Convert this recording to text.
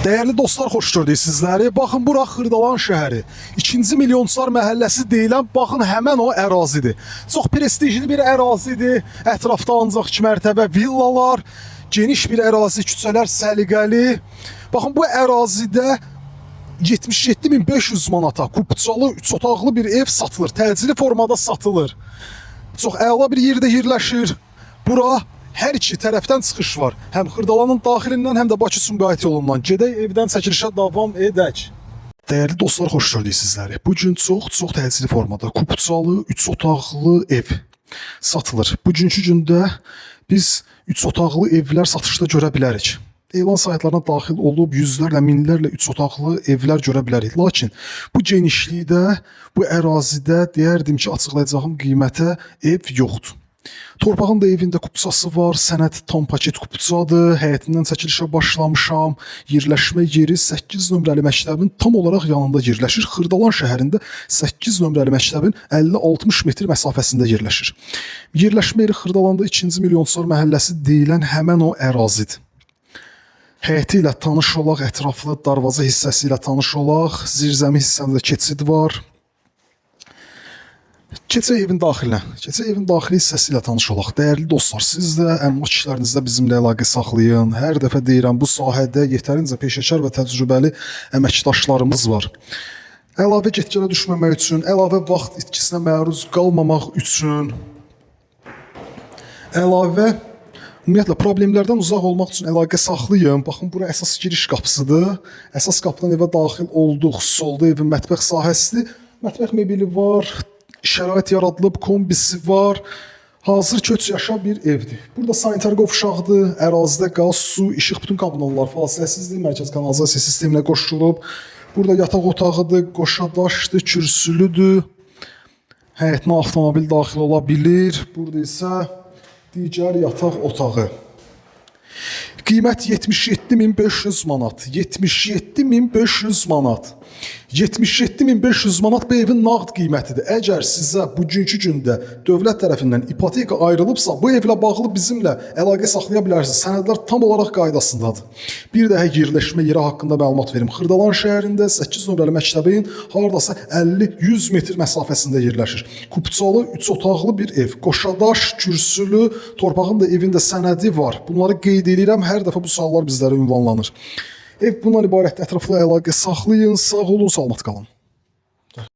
Dəyərli dostlar, xoş gördük sizləri. Baxın, bura Xırdalan şəhəri. 2-ci Milyonçular məhəlləsi deyilən, baxın, həmən o ərazidir. Çox prestijli bir ərazidir. Ətrafda ancaq 2 mərtəbə villalar, geniş bir ərazi, küçələr səliqəli. Baxın, bu ərazidə 77.500 manata kupçalı 3 otaqlı bir ev satılır. Təcili formada satılır. Çox əla bir yerdə yerləşir. Bura hər iki tərəfdən çıxış var. Həm Xırdalanın daxilindən, həm də Bakı-Sumqayıt yolundan. Gedək evdən çəkilişə davam edək. Dəyərli dostlar, xoş gördük sizləri. Bu gün çox-çox təcili formada kupçalı 3 otaqlı ev satılır. Bugünkü gündə biz 3 otaqlı evlər satışda görə bilərik. Elan saytlarına daxil olub yüzlərlə, minlərlə 3 otaqlı evlər görə bilərik. Lakin bu genişlikdə, bu ərazidə deyərdim ki, açıqlayacağım qiymətə ev yoxdur. Torpağın da evində kupçası var, sənəd tam paket kupçadır. Həyətindən çəkilişə başlamışam. Yerləşmə yeri 8 nömrəli məktəbin tam olaraq yanında yerləşir. Xırdalan şəhərində 8 nömrəli məktəbin 50-60 metr məsafəsində yerləşir. Yerləşmə yeri Xırdalanda 2-ci Milyonçular məhəlləsi deyilən həmən o ərazidir. Həyəti ilə tanış olaq, ətraflı darvaza hissəsi ilə tanış olaq. Zirzəmi hissəndə keçid var. Keçək evin daxilinə. Keçək evin daxili hissəsi ilə tanış olaq. Dəyərli dostlar, siz də əmlak işlərinizdə bizimlə əlaqə saxlayın. Hər dəfə deyirəm, bu sahədə yetərincə peşəkar və təcrübəli əməkdaşlarımız var. Əlavə get-gələ düşməmək üçün, əlavə vaxt itkisinə məruz qalmamaq üçün, əlavə ümumiyyətlə problemlərdən uzaq olmaq üçün əlaqə saxlayın. Baxın, bura əsas giriş qapısıdır. Əsas qapıdan evə daxil olduq. Solda evin mətbəx sahəsidir. Mətbəx mebeli var, şərait yaradılıb, kombisi var. Hazır köç yaşa bir evdir. Burada sanitar qovşaqdır, ərazidə qaz, su, işıq, bütün kommunallar fasiləsizdir, mərkəz kanalizasiya sisteminə qoşulub. Burada yataq otağıdır, qoşa daşdır, kürsülüdür. Həyətinə avtomobil daxil ola bilir. Burada isə digər yataq otağı. Qiymət 77.500 manat. 77.500 manat. 77.500 manat bu evin nağd qiymətidir. Əgər sizə bugünkü gündə dövlət tərəfindən ipoteka ayrılıbsa, bu evlə bağlı bizimlə əlaqə saxlaya bilərsiniz. Sənədlər tam olaraq qaydasındadır. Bir daha yerləşmə yeri haqqında məlumat verim. Xırdalan şəhərində 8 nömrəli məktəbin hardasa 50-100 metr məsafəsində yerləşir. Kupçalı 3 otaqlı bir ev. Qoşadaş, kürsülü, torpağın da evin də sənədi var. Bunları qeyd edirəm. Hər dəfə bu suallar bizlərə ünvanlanır. Ev bundan ibarətdir. Ətraflı əlaqə saxlayın. Sağ olun, salamat qalın.